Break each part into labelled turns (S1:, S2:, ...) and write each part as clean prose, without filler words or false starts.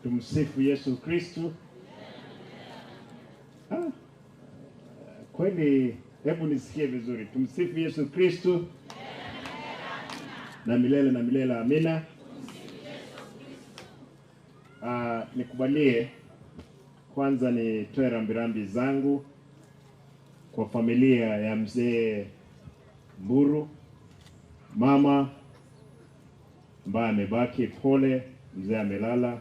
S1: Tumsifu Yesu Kristu. Ah, kweli, hebu nisikie vizuri. Tumsifu Yesu Kristu na milele na milele, amina. Ah, nikubalie kwanza nitoe rambirambi zangu kwa familia ya mzee Mburu, mama ambaye amebaki, pole, mzee amelala,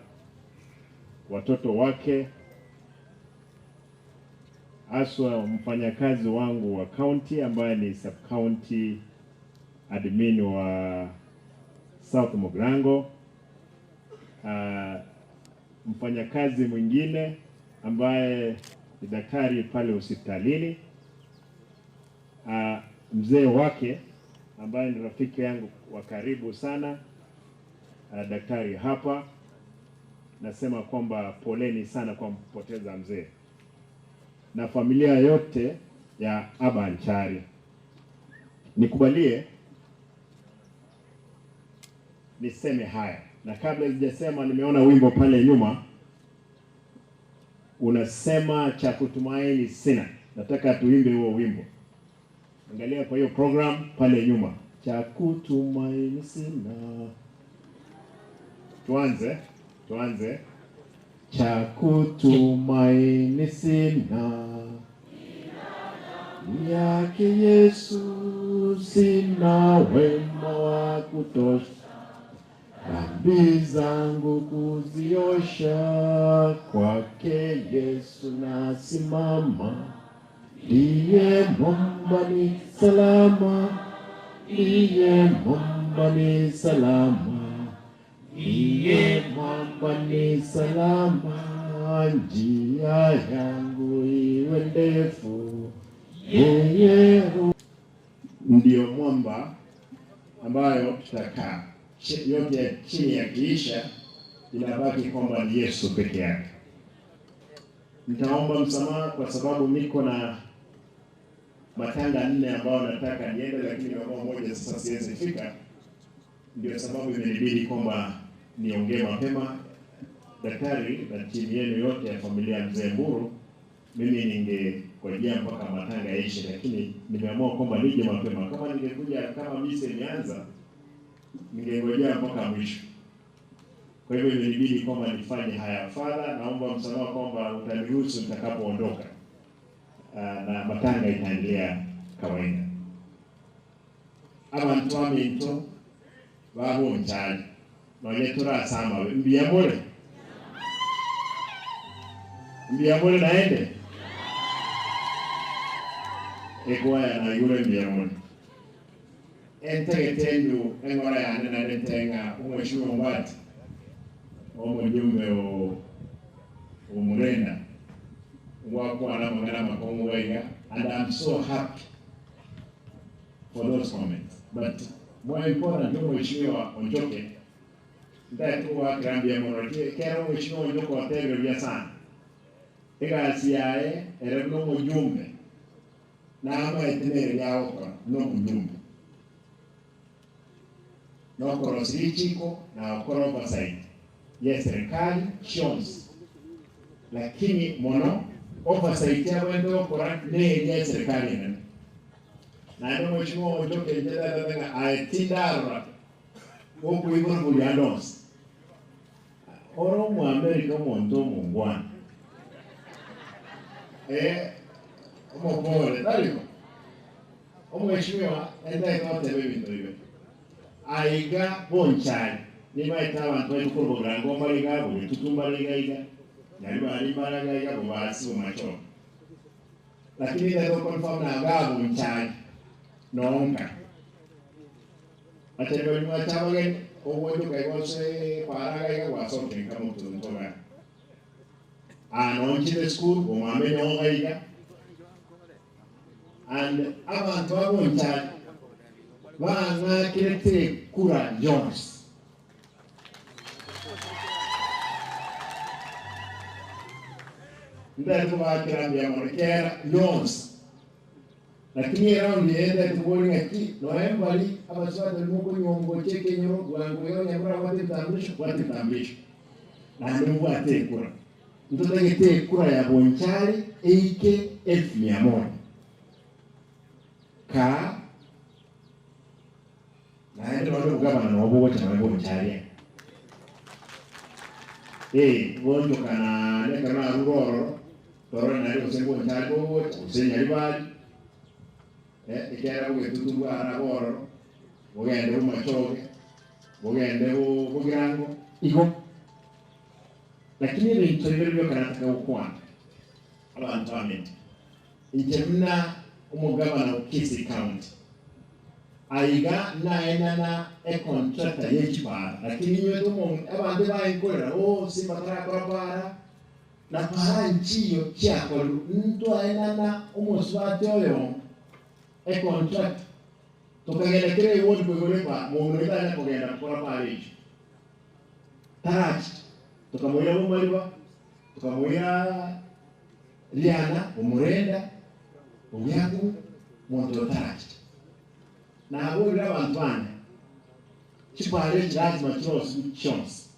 S1: watoto wake, haswa mfanyakazi wangu wa county ambaye ni sub county admin wa South Mugirango, uh, mfanyakazi mwingine ambaye ni daktari pale hospitalini, uh, mzee wake ambaye ni rafiki yangu wa karibu sana, uh, daktari hapa. Nasema kwamba poleni sana kwa kupoteza mzee na familia yote ya Abanchari. Nikubalie niseme haya, na kabla sijasema, nimeona wimbo pale nyuma unasema cha kutumaini sina. Nataka tuimbe huo wimbo. Angalia kwa hiyo program pale nyuma, cha kutumaini sina. Tuanze, tuanze. Cha kutumaini sina yake Yesu, sina wema wa kutosha, dhambi zangu kuziosha, kwake Yesu nasimama, ndiye mwamba ni salama, ndiye mwamba ni salama, ndiye mwamba ni salama, njia yangu iwe ndefu, yeye ndiyo mwamba ambayo tutakaa. Yote ya chini yakiisha, inabaki kwamba ni Yesu peke yake. Nitaomba msamaha kwa sababu niko na matanga nne ambayo nataka niende, lakini nimeamua moja sasa siwezi fika. Ndio sababu imenibidi kwamba niongee mapema. Daktari na timu yenu yote ya familia ya mzee Mburu, mimi ningengojea mpaka matanga yaishe, lakini nimeamua kwamba nije mapema. Kama ningekuja kama misa imeanza, ningengojea mpaka mwisho. Kwa hivyo imenibidi kwamba nifanye haya. Father, naomba msamaha kwamba utaniruhusu nitakapoondoka, na matanga itaendelea kawaida. Abantu baminto babonchali nonye turasamba mbiyamule mbiyamule naende ekwaya na yule mbiyamule entegete enyu eng'ora yane narentenga omweshimiwa Mbati omujumbe o omurenda ngwakwana amang'ana makongo gaiga and I'm so happy for those comments but more important omweshimiwa Onchoke ndaetugwakirambia mono kera omweshimiwa Onchoke oteberia sana egasi yaye ere nomojumbe namaetenere lyagokora nomojumbe nokorosia richiko na gokora oversight ya serikali cionse lakini mono oversight yabwente gokora neria ya serikali enene naende omweshimiwa Onchoke inche ndatete ng'a aye tindarora gokoigora koria ande onsi ore omoamerika omonto omongwana eh, omopore taribo omweshimiwa entaete goteba ebinto ibe aiga bonchari nibaete abantu bari gukora oburango mbariga bogetutu mbariga iga nari bari mbaraga iga bobasi bomachoka lakini ndaete confirm nanga bonchari nonka achari bari mwachabageni obwojo kaigose paraga iga gwasokenka motuntoga anonchire school omwame nyonga iga and abantu abonchari bang'akirete kura yonsi ndari kubakirambia mono kera yonsi lakini eraundi ende tubori ng'aki noe mbari abaswate mukunyongo chekenyoro bwangu yo nyamura wate tambulisho wate tambulisho. Naende mobwate ekura. Ntotagete ekura ya Bonchari eike elfu mia moja. Kaa naende nonye obogabana nabo bogocha nonye Bonchari aa. Ee, bonchoka naende ekero narure ororo, torore naende gose Bonchari bogocha, gose Nyaribari, eh, ekiagera bogetutu mbwarabe ororo, bogende Bomachoge, bogende bo Bogirango, igo. Lakini ebinto bibere bioka nataka gokwana, abanto baminto, inche buna omogabana o Kisii County, aiga naenana econtractor ye chipara, lakini inywete omo abanto ebaenkorera, oh Simba tarakora para, na para nchiyo chiakorirwe, ntwaenana omosubati oyomo econtractor, tokagenda kera eward koigora epara, mong'ina oito tanya kogenda gokora para echio. Tarachicha, tokamoira bomariba, tokamoira riana, omorenda, ogiaku, monto oyo tarachicha. Naborire abanto bane, chipara echi lazima chirosiwe chionsi.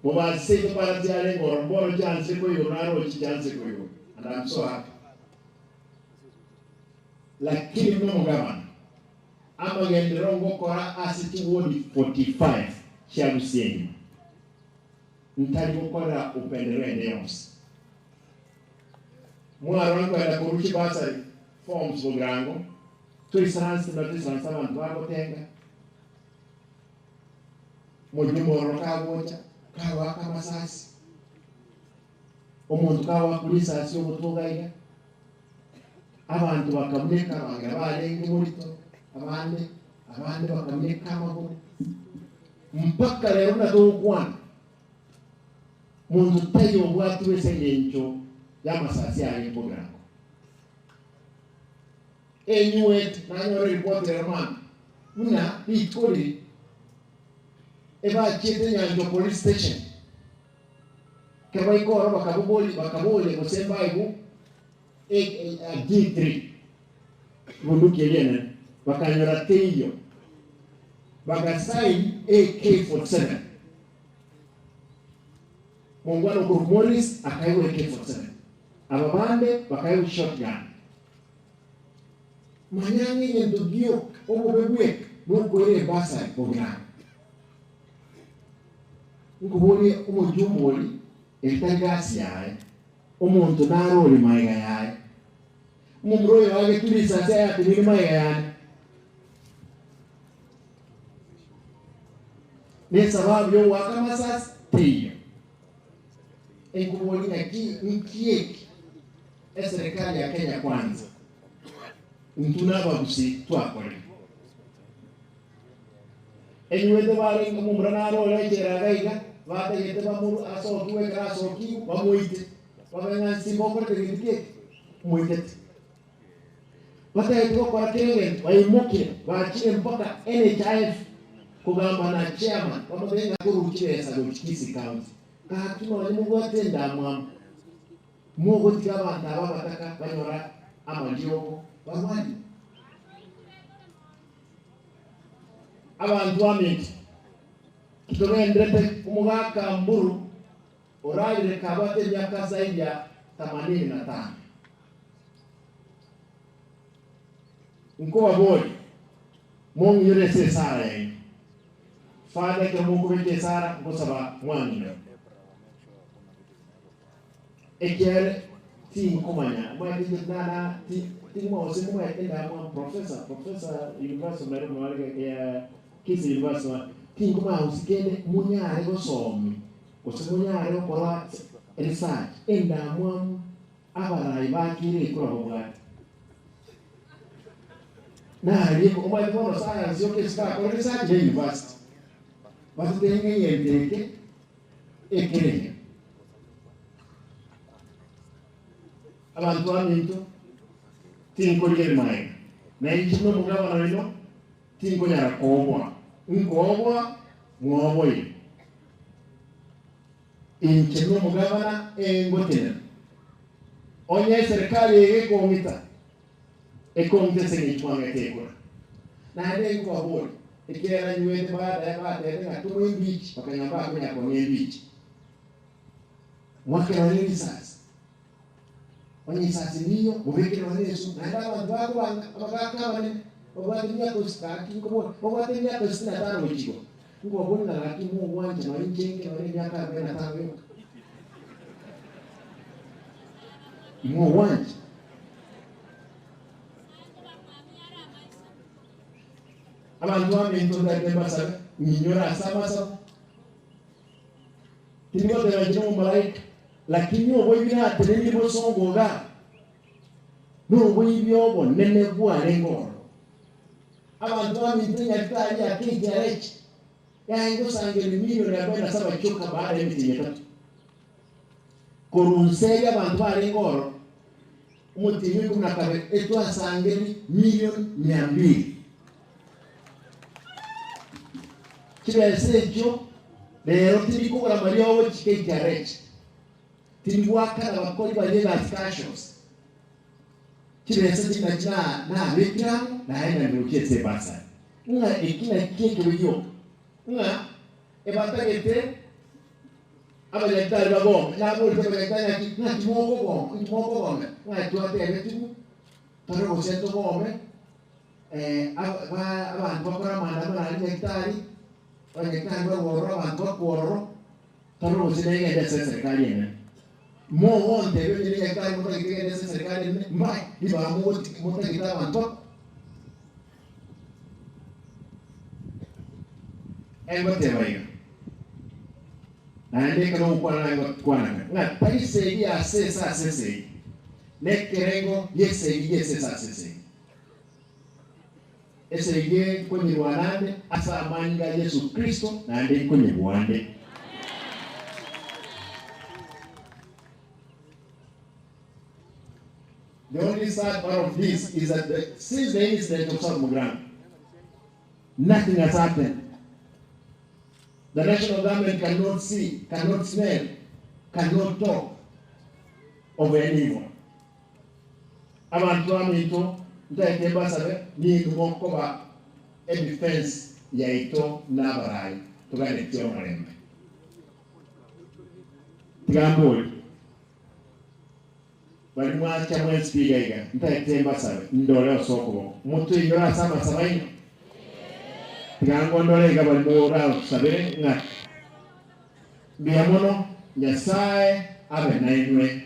S1: Mobasi seito para chiarenge ororo, mbono chiansire koigoro naroche chiansire koigoro and I'm so happy. Lakini buna omogabana, Amagenderero ngokora ase chiwodi 45 chia Gusii engima, ntari gokorera upenderero ende yonsi. Mwarora nkoenda korwa chibasari forms bogirango, toisaranse buna toisaranse abanto bagotenga, mojumbe ororo kagocha, kagoaka amasasi, omonto kagoakwa risasi ogotwa iga iga. Abanto bakabuneka abang'ina barenge morito, abande, abande bakabuneka amagoro. Mpaka rero buna togokwana, monto taiyo obwatirwe ase engencho y'amasasi aye nkogirango. Enyuete, nanyore ripoti rero mambia, buna rituko riria ebachiete Nyanchwa Police Station, ekero baika ororo bakaboboria bakaboria gose mbaegwe G3, bunduki eria enene, bakanyora teiyo, bagasign AK47. Mongwana okorwa Morris akaegwa AK47, aba bande bakaegwa shotgun. Manya ng'a egento gioka obobe bweka nokoira ebasari bogirana. Nkoborie omojumbe oria eritari gasi yaye. Omonto nare ore magega yaye. Omomura oyo agetwe risasi aye atenene magega yane. Nesababu y'ogoaka amasasi teiyo. Enkoboria ng'aki nki eki eserekari ya Kenya Kwanza intwe nabagusii twakorire. Enyuete barenge omomura nare ore echela iga iga, batagete bamorue asokigwe ekero asokigwe bamoite, babe ng'a nsimba okorete gento ki eke? Omoitete. Batagete gokora kera egento, baimokire bachire mpaka NHIF kogamba na chairman bamotebie ng'a korwa chibesa gochia Kisii County. Gaki nonye mobwate endamwamu, mogotiga abanto aba abataka banyora amariogo barwarire. Abanto baminto, titogenderete omogaka Mburu orarire kabwate emiaka zaidi ya themanini na tano. Nkobaboria, mong'inyore ase esara yaino. Father, ekero mokobeka esara, nkosaba mwang'inyore. Ekiagera tinkomanya, omanyete inche nana ti ting'uma gose momanyete ndamwamu professor, professor University of Nairobi nore ge ya Kisii University nore, tinkomanya gose kende monyare gosomia gose monyare gokora research endamwamu abarai bakire ekura babwate. Naria omanyete bono science yoka ase bakore research ne university. Batotebie ng'a egento eke ekerecha. Abanto baminto, tinkorigereria magega, na inche buna omogabana oino tinkonyara koboa, nkoboa mwoboire. Inche buna omogabana engotenena. Onye eserekari eye ekong'ita, ekong'ita ase engencho mwang'ete ekura. Naende nkobaboria, ekiagera nywete baada batebete ng'a tong'e embichi, bakanyora mbakonyara kong'a embichi. Mwake nonye risasi. Onye esasi niyo, mobeke nonye esumu. Naende abanto bakobanga, abagaaka abanene, babwate emiaka gose gaki nkobora, babwate emiaka sitini na tano gochia igoro. Nkobaboria ng'a gaki mogwancha nonye inche inke nonye emiaka arobaini na tano yoka. Imogwancha? Abanto baminto ntagete mbasabe, ng'inyore ase amasabo. Tindi goteba inche nomomalaika, lakini oboibi natenenirie bosongo igaa, noboibi obonene bwarenge ororo. Abanto baminto enyagitari ya KTRH yaye ngosangereria milioni arobaini na saba chioka baada y'emetienyi etato. Korwa nse eria abanto barenge ororo, omotienyi o ikomi na kabere etwasangereria milioni mia mbili. Chibesa echio rero tindi kogora amariogo gochia KTRH, tindi goakana abakori baria egasi casuals. Chibesa chiria nachio na nabekire amo naenanire gochia ase ebasari. Ng'a eki nakio ekebe gioka, ng'a ebatagete abanyagitari bagome, naborete abanyagitari ng'aki ng'aki mokogoma, inki mokogomera? Ng'a twatebetigwe tore gose togome aba abanto bakore amaandamano aria nyagitari, abanyagitari barwe ororo, abanto bakwe ororo, tore gose negende ase eserikari enene. Mogontebia onye nenyagitari motagete egende ase eserikari enene, mbae, ribaga mogoti motagete abanto bakwe. Engoteba iga, naende ekero ogokwana naye ngokwana ng'a ng'a tari segi ya sese ase esegi, nekerengo gi'esegi gi'esese ase esegi. Esegi eye nkonyerwana ande ase amanyinga a Yeso Kristo, naende nkonyebua ande. The only sad part of this is that the, since the incident of South Mugirango, nothing has happened. The national government cannot see, cannot smell, cannot talk of any evil. Abanto baminto ntagete mbasabe ninwe mokoba edefense yaito na abarai toganetie omorembe. Tiga mbori bari mwacha mwensi pi iga iga ntagete mbasabe ndore ase okoboko motoinyore ase amasabo aino. Tiga ngondore iga bari morasabere ng'a mbuya mono Nyasae abe nainwe.